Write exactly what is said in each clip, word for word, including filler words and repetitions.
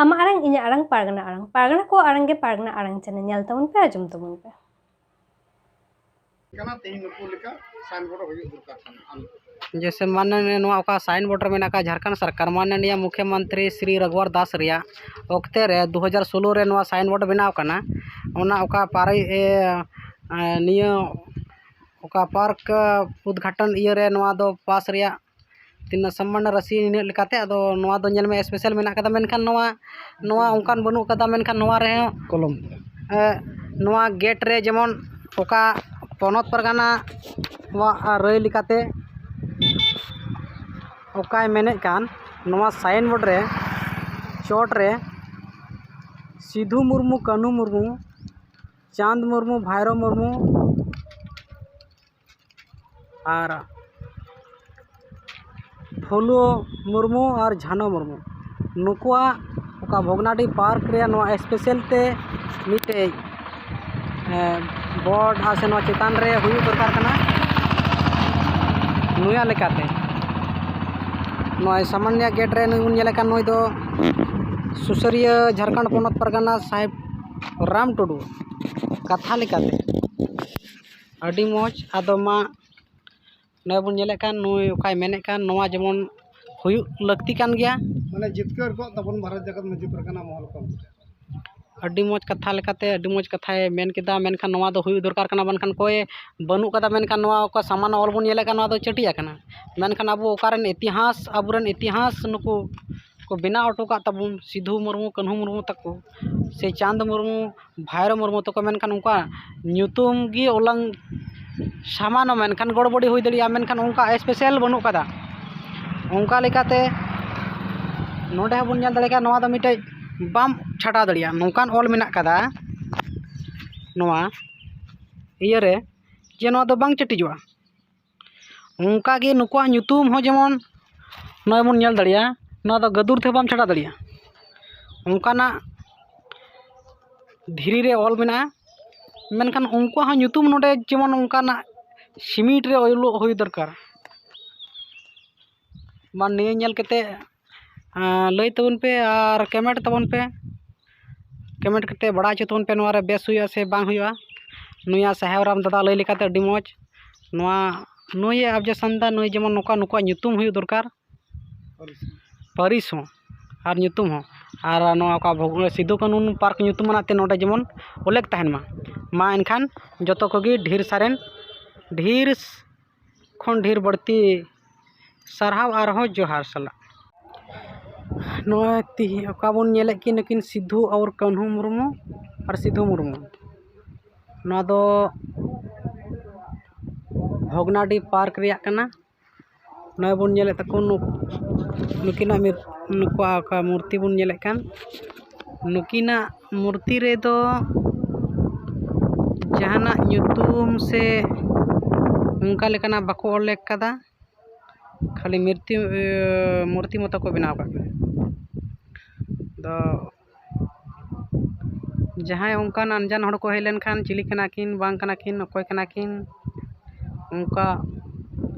ᱟᱢᱟᱜ ᱟᱲᱟᱝ, ᱤᱧᱟᱹᱜ ᱟᱲᱟᱝ, ᱯᱟᱨᱜᱟᱱᱟ ᱟᱲᱟᱝ᱾ ᱯᱟᱨᱜᱟᱱᱟ ᱠᱚᱣᱟᱜ ᱟᱲᱟᱝ ᱜᱮ ᱯᱟᱨᱜᱟᱱᱟ ᱟᱲᱟᱝ ᱪᱮᱱᱮᱞ᱾ ᱧᱮᱞ ᱛᱟᱵᱚᱱ ᱯᱮ, ᱟᱸᱡᱚᱢ ᱛᱟᱵᱚᱱ ᱯᱮ᱾ ᱠᱟᱱᱟ, ᱛᱮᱦᱮᱧ ᱱᱩᱠᱩ ᱞᱮᱠᱟ ᱥᱟᱭᱤᱱ ᱵᱳᱨᱰ ᱦᱩᱭᱩᱜ ᱫᱚᱨᱠᱟᱨ ᱠᱟᱱᱟ᱾ ᱟᱢ ᱡᱮᱭᱥᱮ ᱢᱟᱱᱱᱤᱭᱟ ᱱᱚᱣᱟ ᱚᱠᱟ ᱥᱟᱭᱤᱱ ᱵᱳᱨᱰ ᱨᱮ ᱢᱮᱱᱟᱜ ᱟᱠᱟᱫ ᱡᱷᱟᱲᱠᱷᱚᱸᱰ ᱥᱚᱨᱠᱟᱨ ᱢᱟᱱᱱᱤᱭᱟ ᱢᱩᱠᱷᱭᱚᱢᱚᱱᱛᱨᱤ ᱥᱨᱤ ᱨᱚᱜᱷᱩᱣᱚᱨ ᱫᱟᱥ ᱨᱮᱭᱟᱜ ᱚᱠᱛᱮ ᱨᱮ ᱫᱩ ᱦᱟᱡᱟᱨ ᱥᱳᱞᱳ ᱨᱮ ᱱᱚᱣᱟ ᱥᱟᱭᱤᱱ ᱵᱳᱨᱰ ᱵᱮᱱᱟᱣ ᱠᱟᱱᱟ, ᱚᱱᱟ ᱚᱠᱟ ᱯᱟᱨᱮ, ᱮ, ᱮ, ᱱᱤᱭᱟᱹ ᱚᱠᱟ ᱯᱟᱨᱠ ᱩᱫᱽᱜᱷᱟᱴᱚᱱ ᱤᱭᱟᱹ ᱨᱮ ᱱᱚᱣᱟ ᱫᱚ ᱯᱟᱥ ᱨᱮᱭᱟᱜ ᱛᱤᱱᱟᱹᱜ ᱥᱟᱢᱟᱱᱱᱚ ᱨᱟᱥᱤ ᱱᱤᱱᱟᱹᱜ ᱞᱮᱠᱟᱛᱮ, ᱟᱫᱚ ᱱᱚᱣᱟ ᱫᱚ ᱧᱮᱞ ᱢᱮ ᱥᱯᱮᱥᱟᱞ ᱢᱮᱱᱟᱜ ᱠᱟᱫᱟ, ᱢᱮᱱᱠᱷᱟᱱ ᱱᱚᱣᱟ, ᱱᱚᱣᱟ ᱚᱱᱠᱟᱱ ᱵᱟᱹᱱᱩᱜ ᱠᱟᱫᱟ, ᱢᱮᱱᱠᱷᱟᱱ ᱱᱚᱣᱟ ᱨᱮᱦᱚᱸ ᱠᱚᱞᱚᱢ᱾ ᱮ, ᱱᱚᱣᱟ ᱜᱮᱴ ᱨᱮ ᱡᱮᱢᱚᱱ ᱚᱠᱟ ᱯᱚᱱᱚᱛ ᱯᱟᱨᱜᱟᱱᱟ ᱣᱟᱜ ᱨᱟᱹᱭ ᱞᱮᱠᱟᱛᱮ ᱚᱠᱟᱭ ᱢᱮᱱᱮᱫ ᱠᱟᱱ, ᱱᱚᱣᱟ ᱥᱟᱭᱤᱱ ᱵᱳᱨᱰ ᱨᱮ ᱪᱚᱴ ᱨᱮ ᱥᱤᱫᱷᱩ ᱢᱩᱨᱢᱩ, ᱠᱟᱹᱱᱦᱩ ᱢᱩᱨᱢᱩ, ᱪᱟᱸᱫᱽ ᱢᱩᱨᱢᱩ, ᱵᱷᱟᱭᱨᱳ ᱢᱩᱨᱢᱩ, ᱟᱨ ᱯᱷᱩᱞᱳ ᱢᱩᱨᱢᱩ ᱟᱨ ᱡᱷᱟᱱᱳ ᱢᱩᱨᱢᱩ, ᱱᱩᱠᱩᱣᱟᱜ ᱚᱠᱟ ᱵᱷᱚᱜᱽᱱᱟᱰᱤ ᱯᱟᱨᱠ ᱨᱮᱭᱟᱜ ᱱᱚᱣᱟ ᱥᱯᱮᱥᱟᱞ ᱛᱮ ᱢᱤᱫᱴᱮᱡ, ᱮ, ᱵᱳᱨᱰ ᱟᱨ ᱥᱮ ᱱᱚᱣᱟ ᱪᱮᱛᱟᱱ ᱨᱮ ᱦᱩᱭᱩᱜ ᱫᱚᱨᱠᱟᱨ ᱠᱟᱱᱟ᱾ ᱱᱩᱭᱟᱜ ᱞᱮᱠᱟᱛᱮ ᱱᱚᱜᱼᱚᱭ ᱥᱟᱢᱟᱱᱱᱤᱭᱟ ᱜᱮᱴ ᱨᱮ ᱱᱩᱭ ᱵᱚᱱ ᱧᱮᱞᱮ ᱠᱟᱱ, ᱱᱩᱭ ᱫᱚ ᱥᱩᱥᱟᱹᱨᱤᱭᱟᱹ ᱡᱷᱟᱲᱠᱷᱚᱸᱰ ᱯᱚᱱᱚᱛ ᱯᱟᱨᱜᱟᱱᱟ ᱥᱟᱦᱮᱵᱽ ᱨᱟᱢ ᱴᱩᱰᱩ ᱠᱟᱛᱷᱟ ᱞᱮᱠᱟᱛᱮ᱾ ᱟᱹᱰᱤ ᱢᱚᱡᱽ᱾ ᱟᱫᱚ ᱢᱟ ᱱᱚᱜᱼᱚᱭ ᱵᱚᱱ ᱧᱮᱞᱮᱫ ᱠᱟᱱ, ᱱᱩᱭ ᱚᱠᱟᱭ ᱢᱮᱱᱮᱫ ᱠᱟᱱ, ᱱᱚᱣᱟ ᱡᱮᱢᱚᱱ ᱦᱩᱭᱩᱜ ᱞᱟᱹᱠᱛᱤ ᱠᱟᱱ ᱜᱮᱭᱟ᱾ ᱢᱟᱱᱮ ᱡᱤᱛᱠᱟᱹᱨ ᱠᱚᱜ ᱛᱟᱵᱚᱱ ᱵᱷᱟᱨᱚᱛ ᱡᱟᱠᱟᱛ ᱢᱟᱹᱡᱷᱤ ᱯᱟᱨᱜᱟᱱᱟ ᱢᱚᱦᱚᱞ ᱠᱷᱚᱱ᱾ ᱟᱹᱰᱤ ᱢᱚᱡᱽ ᱠᱟᱛᱷᱟ ᱞᱮᱠᱟᱛᱮ, ᱟᱹᱰᱤ ᱢᱚᱡᱽ ᱠᱟᱛᱷᱟᱭ ᱢᱮᱱ ᱠᱮᱫᱟ, ᱢᱮᱱᱠᱷᱟᱱ ᱱᱚᱣᱟ ᱫᱚ ᱦᱩᱭᱩᱜ ᱫᱚᱨᱠᱟᱨ ᱠᱟᱱᱟ, ᱢᱮᱱᱠᱷᱟᱱ ᱠᱚᱭ ᱵᱟᱹᱱᱩᱜ ᱠᱟᱫᱟ, ᱢᱮᱱᱠᱷᱟᱱ ᱱᱚᱣᱟ ᱚᱠᱟ ᱥᱟᱢᱟᱱᱱᱚ ᱚᱞ ᱵᱚᱱ ᱧᱮᱞᱮᱫ ᱠᱟᱱ, ᱱᱚᱣᱟ ᱫᱚ ᱪᱟᱹᱴᱤᱡ ᱟᱠᱟᱱᱟ, ᱢᱮᱱᱠᱷᱟᱱ ᱟᱵᱚ ᱚᱠᱟᱨᱮᱱ ᱤᱛᱤᱦᱟᱥ, ᱟᱵᱚᱨᱮᱱ ᱤᱛᱤᱦᱟᱥ ᱱᱩᱠᱩ ᱠᱚ ᱵᱮᱱᱟᱣ ᱦᱚᱴᱚ ᱠᱟᱜ ᱛᱟᱵᱚᱱ, ᱥᱤᱫᱷᱩ ᱢᱩᱨᱢᱩ, ᱠᱟᱹᱱᱦᱩ ᱢᱩᱨᱢᱩ ᱛᱟᱠᱚ, ᱥᱮ ᱪᱟᱸᱫᱽ ᱢᱩᱨᱢᱩ, ᱵᱷᱟᱭᱨᱳ ᱢᱩᱨᱢᱩ ᱛᱟᱠᱚ, ᱢᱮᱱᱠᱷᱟᱱ ᱩᱱᱠᱩᱣᱟᱜ ᱧᱩᱛᱩᱢ ᱜᱮ ᱚᱞᱟᱝ ᱥᱟᱢᱟᱱᱚ, ᱢᱮᱱᱠᱷᱟᱱ ᱜᱚᱲᱵᱚᱲᱤ ᱦᱩᱭ ᱫᱟᱲᱮᱭᱟᱜᱼᱟ, ᱢᱮᱱᱠᱷᱟᱱ ᱚᱱᱠᱟ ᱥᱯᱮᱥᱟᱞ ᱵᱟᱹᱱᱩᱜ ᱠᱟᱫᱟ᱾ ᱚᱱᱠᱟ ᱞᱮᱠᱟᱛᱮ ᱱᱚᱰᱮ ᱦᱚᱸ ᱵᱚᱱ ᱧᱮᱞ ᱫᱟᱲᱮ ᱠᱟᱜᱼᱟ, ᱱᱚᱣᱟ ᱫᱚ ᱢᱤᱫᱴᱮᱡ ᱵᱟᱢ ᱪᱷᱟᱰᱟᱣ ᱫᱟᱲᱮᱭᱟᱜᱼᱟ, ᱱᱚᱝᱠᱟᱱ ᱚᱞ ᱢᱮᱱᱟᱜ ᱠᱟᱫᱟ ᱱᱚᱣᱟ᱾ ᱤᱭᱟᱹᱨᱮ, ᱡᱮ ᱱᱚᱣᱟ ᱫᱚ ᱵᱟᱝ ᱪᱟᱹᱴᱤᱡᱚᱜᱼᱟ᱾ ᱚᱱᱠᱟᱜᱮ ᱱᱩᱠᱩᱣᱟᱜ ᱧᱩᱛᱩᱢ ᱦᱚᱸ ᱡᱮᱢᱚᱱ ᱱᱚᱜᱼᱚᱭ ᱵᱚᱱ ᱧᱮᱞ ᱫᱟᱲᱮᱭᱟᱜᱼᱟ, ᱱᱚᱣᱟ ᱫᱚ ᱜᱟᱹᱫᱩᱨ ᱛᱮᱦᱚᱸ ᱵᱟᱢ ᱪᱷᱟᱰᱟᱣ ᱫᱟᱲᱮᱭᱟᱜᱼᱟ᱾ ᱚᱱᱠᱟᱱᱟᱜ ᱫᱷᱤᱨᱤ ᱨᱮ ᱚᱞ ᱢᱮᱱᱟᱜᱼᱟ, ᱢᱮᱱᱠᱷᱟᱱ ᱩᱱᱠᱩᱣᱟᱜ ᱦᱚᱸ ᱧᱩᱛᱩᱢ ᱱᱚᱰᱮ ᱡᱮᱢᱚᱱ ᱚᱱᱠᱟᱱᱟᱜ ᱥᱤᱢᱮᱱᱴ ᱨᱮ ᱚᱞᱚᱜ ᱦᱩᱭ ᱫᱚᱨᱠᱟᱨ᱾ ᱢᱟ ᱱᱤᱭᱟᱹ ᱧᱮᱞ ᱠᱟᱛᱮ, ᱟᱸ, ᱞᱟᱹᱭ ᱛᱟᱵᱚᱱ ᱯᱮ ᱟᱨ ᱠᱚᱢᱮᱱᱴ ᱛᱟᱵᱚᱱ ᱯᱮ᱾ ᱠᱚᱢᱮᱱᱴ ᱠᱟᱛᱮ ᱵᱟᱲᱟᱭ ᱦᱚᱪᱚ ᱛᱟᱵᱚᱱ ᱯᱮ, ᱱᱚᱣᱟ ᱨᱮ ᱵᱮᱥ ᱦᱩᱭᱩᱜᱼᱟ ᱥᱮ ᱵᱟᱝ ᱦᱩᱭᱩᱜᱼᱟ᱾ ᱱᱩᱭᱟᱜ ᱥᱟᱦᱮᱵ ᱨᱟᱢ ᱫᱟᱫᱟ ᱞᱟᱹᱭ ᱞᱮᱠᱟᱛᱮ ᱟᱹᱰᱤ ᱢᱚᱡᱽ᱾ ᱱᱚᱣᱟ, ᱱᱩᱭᱮ ᱚᱵᱡᱮᱠᱥᱚᱱ ᱫᱟ, ᱱᱩᱭ ᱡᱮᱢᱚᱱ ᱱᱚᱝᱠᱟ ᱱᱩᱠᱩᱣᱟᱜ ᱧᱩᱛᱩᱢ ᱦᱩᱭᱩᱜ ᱫᱚᱨᱠᱟᱨ, ᱯᱟᱹᱨᱤᱥ ᱦᱚᱸ ᱟᱨ ᱧᱩᱛᱩᱢ ᱦᱚᱸ᱾ ᱟᱨ ᱱᱚᱣᱟ ᱚᱠᱟ ᱵᱷᱚᱜ-, ᱥᱤᱫᱩ ᱠᱟᱹᱱᱦᱩ ᱯᱟᱨᱠ ᱧᱩᱛᱩᱢ ᱟᱱᱟᱜ ᱛᱮ ᱱᱚᱰᱮ ᱡᱮᱢᱚᱱ ᱩᱞᱞᱮᱠᱷ ᱛᱟᱦᱮᱱ ᱢᱟ᱾ ᱢᱟ ᱮᱱᱠᱷᱟᱱ ᱡᱚᱛᱚ ᱠᱚᱜᱮ ᱰᱷᱮᱨ ᱥᱟᱨᱮᱱ, ᱰᱷᱮᱨ ᱠᱷᱚᱱ ᱰᱷᱮᱨ ᱵᱟᱹᱲᱛᱤ ᱥᱟᱨᱦᱟᱣ ᱟᱨᱦᱚᱸ ᱡᱚᱦᱟᱨ ᱥᱟᱞᱟᱜ᱾ ᱱᱚᱜᱼᱚᱭ ᱛᱤᱦᱤᱧ ᱚᱠᱟ ᱵᱚᱱ ᱧᱮᱞᱮᱫ ᱠᱤᱱ ᱱᱩᱠᱤᱱ ᱥᱤᱫᱷᱩ ᱟᱨ ᱠᱟᱹᱱᱦᱩ ᱢᱩᱨᱢᱩ ᱟᱨ ᱥᱤᱫᱷᱩ ᱢᱩᱨᱢᱩ, ᱱᱚᱣᱟ ᱫᱚ ᱵᱷᱚᱜᱽᱱᱟᱰᱤ ᱯᱟᱨᱠ ᱨᱮᱭᱟᱜ ᱠᱟᱱᱟ᱾ ᱱᱚᱜᱼᱚᱭ ᱵᱚᱱ ᱧᱮᱞᱮᱫ ᱛᱟᱠᱚ ᱱᱩᱠ-, ᱱᱩᱠᱤᱱᱟᱜ ᱢᱤᱨ-, ᱱᱩᱠᱩᱣᱟᱜ ᱚᱠᱟ ᱢᱩᱨᱛᱤ ᱵᱚᱱ ᱧᱮᱞᱮᱫ ᱠᱟᱱ, ᱱᱩᱠᱤᱱᱟᱜ ᱢᱩᱨᱛᱤ ᱨᱮᱫᱚ ᱡᱟᱦᱟᱱᱟᱜ ᱧᱩᱛᱩᱢ ᱥᱮ ᱚᱱᱠᱟ ᱞᱮᱠᱟᱱᱟᱜ ᱵᱟᱠᱚ ᱚᱞ ᱠᱟᱫᱟ, ᱠᱷᱟᱹᱞᱤ ᱢᱩᱨᱛᱤ, ᱢᱩᱨᱛᱤ ᱢᱚᱛᱚ ᱠᱚ ᱵᱮᱱᱟᱣ ᱠᱟᱜ ᱠᱟᱱᱟ᱾ ᱫᱚ ᱡᱟᱦᱟᱸᱭ ᱚᱱᱠᱟᱱ ᱟᱱᱡᱟᱱ ᱦᱚᱲ ᱠᱚ ᱦᱮᱡ ᱞᱮᱱᱠᱷᱟᱱ ᱪᱤᱞᱤ ᱠᱟᱱᱟ ᱠᱤᱱ, ᱵᱟᱝ ᱠᱟᱱᱟ ᱠᱤᱱ, ᱚᱠᱚᱭ ᱠᱟᱱᱟ ᱠᱤᱱ, ᱚᱱᱠᱟ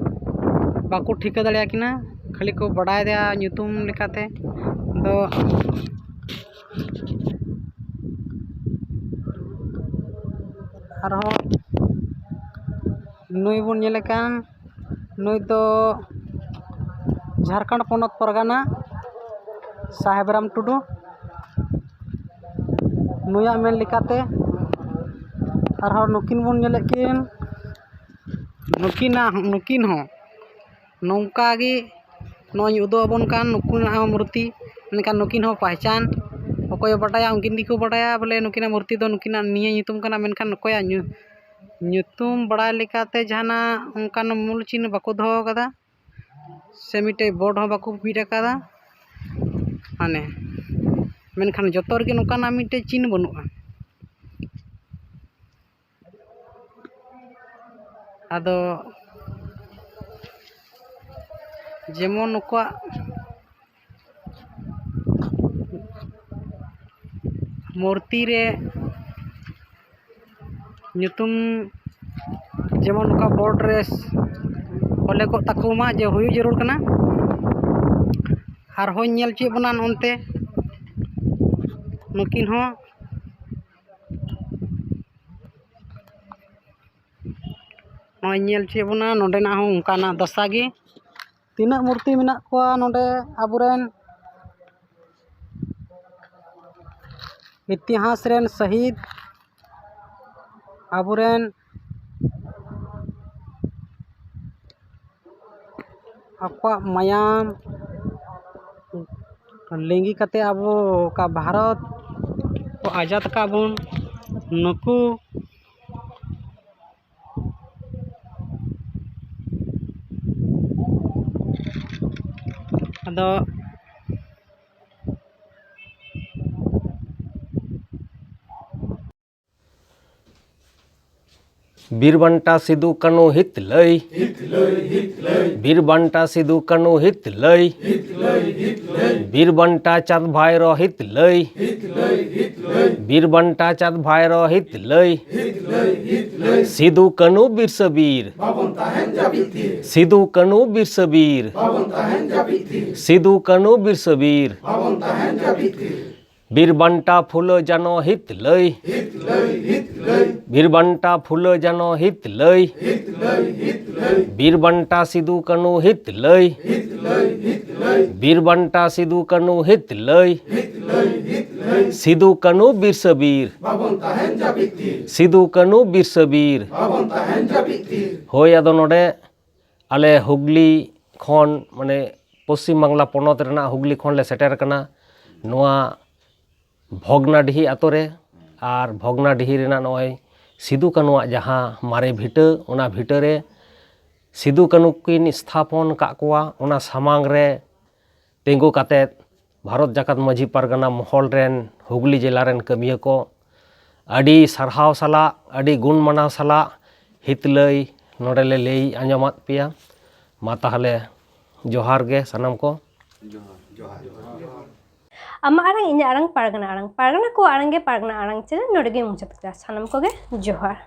ᱵᱟᱠᱚ ᱴᱷᱤᱠᱟᱹ ᱫᱟᱲᱮᱭᱟᱠᱤᱱᱟ, ᱠᱷᱟᱹᱞᱤ ᱠᱚ ᱵᱟᱰᱟᱭᱟ ᱧᱩᱛᱩᱢ ᱞᱮᱠᱟᱛᱮ᱾ ᱫᱚ ᱟᱨᱦᱚᱸ ᱱᱩᱭ ᱵᱚᱱ ᱧᱮᱞᱮ ᱠᱟᱱ, ᱱᱩᱭ ᱫᱚ ᱡᱷᱟᱲᱠᱷᱚᱸᱰ ᱯᱚᱱᱚᱛ ᱯᱟᱨᱜᱟᱱᱟ ᱥᱟᱦᱮᱵᱽ ᱨᱟᱢ ᱴᱩᱰᱩ᱾ ᱱᱩᱭᱟᱜ ᱢᱮᱱ ᱞᱮᱠᱟᱛᱮ ᱟᱨᱦᱚᱸ ᱱᱩᱠᱤᱱ ᱵᱚᱱ ᱧᱮᱞᱮᱫ ᱠᱤᱱ, ᱱᱩᱠᱤᱱᱟᱜ, ᱱᱩᱠᱤᱱ ᱦᱚᱸ ᱱᱚᱝᱠᱟ ᱜᱮ ᱱᱚᱜᱼᱚᱭ ᱩᱫᱩᱜ ᱟᱵᱚᱱ ᱠᱟᱱ ᱱᱩᱠᱤᱱᱟᱜ ᱦᱚᱸ ᱢᱩᱨᱛᱤ, ᱢᱮᱱᱠᱷᱟᱱ ᱱᱩᱠᱤᱱ ᱦᱚᱸ ᱯᱟᱦᱪᱟᱱ, ᱚᱠᱚᱭᱮ ᱵᱟᱰᱟᱭᱟ ᱩᱱᱠᱤᱱ ᱜᱮᱠᱚ ᱵᱟᱰᱟᱭᱟ ᱵᱚᱞᱮ ᱱᱩᱠᱤᱱᱟᱜ ᱢᱩᱨᱛᱤ ᱫᱚ ᱱᱩᱠᱤᱱᱟᱜ ᱱᱤᱭᱟᱹ ᱧᱩᱛᱩᱢ ᱠᱟᱱᱟ, ᱢᱮᱱᱠᱷᱟᱱ ᱚᱠᱚᱭᱟᱜ ᱧᱩ-, ᱧᱩᱛᱩᱢ ᱵᱟᱲᱟᱭ ᱞᱮᱠᱟᱛᱮ ᱡᱟᱦᱟᱱᱟᱜ ᱚᱱᱠᱟᱱ ᱢᱩᱞ ᱪᱤᱱᱦᱟᱹ ᱵᱟᱠᱚ ᱫᱚᱦᱚ ᱠᱟᱫᱟ᱾ ᱥᱮ ᱢᱤᱫᱴᱮᱡ ᱵᱳᱨᱰ ᱦᱚᱸ ᱵᱟᱠᱚ ᱵᱤᱫ ᱟᱠᱟᱫᱟ, ᱢᱟᱱᱮ, ᱢᱮᱱᱠᱷᱟᱱ ᱡᱚᱛᱚ ᱨᱮᱜᱮ ᱱᱚᱝᱠᱟᱱᱟᱜ ᱢᱤᱫᱴᱮᱡ ᱪᱤᱱ ᱵᱟᱹᱱᱩᱜᱼᱟ᱾ ᱟᱫᱚ ᱡᱮᱢᱚᱱ ᱱᱩᱠᱩᱣᱟᱜ ᱢᱩᱨᱛᱤ ᱨᱮ ᱧᱩᱛᱩᱢ ᱡᱮᱢᱚᱱ ᱱᱚᱝᱠᱟ ᱵᱳᱨᱰ ᱨᱮ ᱚᱞᱮ ᱠᱚᱜ ᱛᱟᱠᱚ ᱢᱟ ᱡᱮ ᱦᱩᱭᱩᱜ ᱡᱟᱹᱨᱩᱲ ᱠᱟᱱᱟ᱾ ᱟᱨᱦᱚᱸᱧ ᱧᱮᱞ ᱦᱚᱪᱚᱭᱮᱫ ᱵᱚᱱᱟ ᱱᱚᱱᱛᱮ ᱱᱩᱠᱤᱱ ᱦᱚᱸ ᱱᱚᱜᱼᱚᱭ ᱧᱮᱞ ᱦᱚᱪᱚᱭᱮᱫ ᱵᱚᱱᱟ ᱱᱚᱸᱰᱮᱱᱟᱜ ᱦᱚᱸ ᱚᱱᱠᱟᱱᱟᱜ ᱫᱚᱥᱟ ᱜᱮ᱾ ᱛᱤᱱᱟᱹᱜ ᱢᱩᱨᱛᱤ ᱢᱮᱱᱟᱜ ᱠᱚᱣᱟ ᱱᱚᱸᱰᱮ ᱟᱵᱚᱨᱮᱱ ᱤᱛᱤᱦᱟᱥ ᱨᱮᱱ ᱥᱟᱹᱦᱤᱫ, ᱟᱵᱚᱨᱮᱱ ᱟᱠᱚᱣᱟᱜ ᱢᱟᱭᱟᱢ ᱞᱤᱸᱜᱤ ᱠᱟᱛᱮ ᱟᱵᱚ ᱚᱠᱟ ᱵᱷᱟᱨᱚᱛ ᱠᱚ ᱟᱡᱟᱫ ᱟᱠᱟᱫ ᱵᱚᱱ, ᱱᱩᱠᱩ ᱟᱫᱚ ᱵᱤᱨ ᱵᱟᱱᱴᱟ ᱥᱤᱫᱩ ᱠᱟᱹᱱᱩ ᱦᱤᱛ ᱞᱟᱹᱭ᱾ ᱵᱤᱨ ᱵᱟᱱᱴᱟ ᱥᱤᱫᱩ ᱠᱟᱹᱱᱩ ᱦᱤᱛ ᱞᱟᱹᱭ᱾ ᱵᱤᱨ ᱵᱟᱱᱴᱟ ᱪᱟᱸᱫ ᱵᱷᱟᱭᱨᱚ ᱦᱤᱛ ᱞᱟᱹᱭ᱾ ᱵᱤᱨ ᱵᱟᱱᱴᱟ ᱪᱟᱸᱫ ᱵᱷᱟᱭᱨᱚ ᱦᱤᱛ ᱞᱟᱹᱭ᱾ ᱥᱤᱫᱩ ᱠᱟᱹᱱᱩ ᱵᱤᱨᱥᱟᱹ ᱵᱤᱨ᱾ ᱵᱟᱵᱚᱱ ᱛᱟᱦᱮᱱ ᱡᱟᱹᱯᱤᱫ ᱛᱷᱤᱨ᱾ ᱥᱤᱫᱩ ᱠᱟᱹᱱᱩ ᱵᱤᱨᱥᱟᱹ ᱵᱤᱨ᱾ ᱵᱟᱵᱚᱱ ᱛᱟᱦᱮᱱ ᱡᱟᱹᱯᱤᱫ ᱛᱷᱤᱨ᱾ ᱥᱤᱫᱩ ᱠᱟᱹᱱᱩ ᱵᱤᱨᱥᱟᱹ ᱵᱤᱨ᱾ ᱵᱟᱵᱚᱱ ᱛᱟᱦᱮᱱ ᱡᱟᱹᱯᱤᱫ ᱛᱷᱤᱨ᱾ ᱵᱤᱨ ᱵᱟᱱᱴᱟ ᱯᱷᱩᱞᱳ ᱡᱟᱱᱚ ᱦᱤᱛ ᱞᱟᱹᱭ᱾ ᱦᱤᱛ ᱞᱟᱹᱭ, ᱦᱤᱛ ᱞᱟᱹᱭ᱾ ᱵᱤᱨ ᱵᱟᱱᱴᱟ ᱯᱷᱩᱞᱳ ᱡᱟᱱᱚ ᱦᱤᱛ ᱞᱟᱹᱭ᱾ ᱦᱤᱛ ᱞᱟᱹᱭ, ᱦᱤᱛ ᱞᱟᱹᱭ᱾ ᱵᱤᱨ ᱵᱟᱱᱴᱟ ᱥᱤᱫᱩ ᱠᱟᱹᱱᱩ ᱦᱤᱛ ᱞᱟᱹᱭ᱾ ᱦᱤᱛ ᱞᱟᱹᱭ, ᱦᱤᱛ ᱞᱟᱹᱭ᱾ ᱵᱤᱨ ᱵᱟᱱᱴᱟ ᱥᱤᱫᱩ ᱠᱟᱹᱱᱩ ᱦᱤᱛ ᱞᱟᱹᱭ᱾ ᱦᱤᱛ ᱞᱟᱹᱭ, ᱦᱤᱛ ᱞᱟᱹᱭ᱾ ᱥᱤᱫᱩ ᱠᱟᱹᱱᱩ ᱵᱤᱨᱥᱟᱹ ᱵᱤᱨ᱾ ᱵᱟᱵᱚᱱ ᱛᱟᱦᱮᱱ ᱡᱟᱹᱯᱤᱫ ᱛᱷᱤᱨ᱾ ᱥᱤᱫᱩ ᱠᱟᱹᱱᱩ ᱵᱤᱨᱥᱟᱹ ᱵᱤᱨ᱾ ᱵᱟᱵᱚᱱ ᱛᱟᱦᱮᱱ ᱡᱟᱹᱯᱤᱫ ᱛᱷᱤᱨ᱾ ᱦᱳᱭ, ᱟᱫᱚ ᱱᱚᱰᱮ ᱟᱞᱮ ᱦᱩᱜᱽᱞᱤ ᱠᱷᱚᱱ, ᱢᱟᱱᱮ ᱯᱚᱥᱪᱤᱢ ᱵᱟᱝᱞᱟ ᱯᱚᱱᱚᱛ ᱨᱮᱱᱟᱜ ᱦᱩᱜᱽᱞᱤ ᱠᱷᱚᱱ ᱞᱮ ᱥᱮᱴᱮᱨ ᱟᱠᱟᱱᱟ ᱱᱚᱣᱟ ᱵᱷᱚᱜᱽᱱᱟᱰᱤᱦᱤ ᱟᱛᱳ ᱨᱮ᱾ ᱟᱨ ᱵᱷᱚᱜᱽᱱᱟᱰᱤᱦᱤ ᱨᱮᱱᱟᱜ ᱱᱚᱜᱼᱚᱭ ᱥᱤᱫᱩ ᱠᱟᱹᱱᱩᱣᱟᱜ ᱡᱟᱦᱟᱸ ᱢᱟᱨᱮ ᱵᱷᱤᱴᱟᱹ, ᱚᱱᱟ ᱵᱷᱤᱴᱟᱹ ᱨᱮ ᱥᱤᱫᱩ ᱠᱟᱹᱱᱩ ᱠᱤᱱ ᱥᱛᱷᱟᱯᱚᱱ ᱟᱠᱟᱫ ᱠᱚᱣᱟ, ᱚᱱᱟ ᱥᱟᱢᱟᱝ ᱨᱮ ᱛᱤᱸᱜᱩ ᱠᱟᱛᱮᱫ ᱵᱷᱟᱨᱚᱛ ᱡᱟᱠᱟᱛ ᱢᱟᱹᱡᱷᱤ ᱯᱟᱨᱜᱟᱱᱟ ᱢᱚᱦᱚᱞ ᱨᱮᱱ ᱦᱩᱜᱽᱞᱤ ᱡᱮᱞᱟ ᱨᱮᱱ ᱠᱟᱹᱢᱤᱭᱟᱹ ᱠᱚ ᱟᱹᱰᱤ ᱥᱟᱨᱦᱟᱣ ᱥᱟᱞᱟᱜ, ᱟᱹᱰᱤ ᱜᱩᱱ ᱢᱟᱱᱟᱣ ᱥᱟᱞᱟᱜ ᱦᱤᱛᱞᱟᱹᱭ ᱱᱚᱰᱮ ᱞᱮ ᱞᱟᱹᱭ ᱟᱸᱡᱚᱢᱟᱫ ᱯᱮᱭᱟ᱾ ᱢᱟ ᱛᱟᱦᱚᱞᱮ ᱡᱚᱦᱟᱨ ᱜᱮ ᱥᱟᱱᱟᱢ ᱠᱚ᱾ ᱟᱢᱟᱜ ᱟᱲᱟᱝ, ᱤᱧᱟᱹᱜ ᱟᱲᱟᱝ, ᱯᱟᱨᱜᱟᱱᱟ ᱟᱲᱟᱝ, ᱯᱟᱨᱜᱟᱱᱟ ᱠᱚᱣᱟᱜ ᱟᱲᱟᱝ ᱜᱮ ᱯᱟᱨᱜᱟᱱᱟ ᱟᱲᱟᱝ ᱪᱮᱱᱮᱞ ᱱᱚᱰᱮ ᱜᱮ ᱢᱩᱪᱟᱹᱫ ᱠᱮᱫᱟ᱾ ᱥᱟᱱᱟᱢ ᱠᱚᱜᱮ ᱡᱚᱦᱟᱨ᱾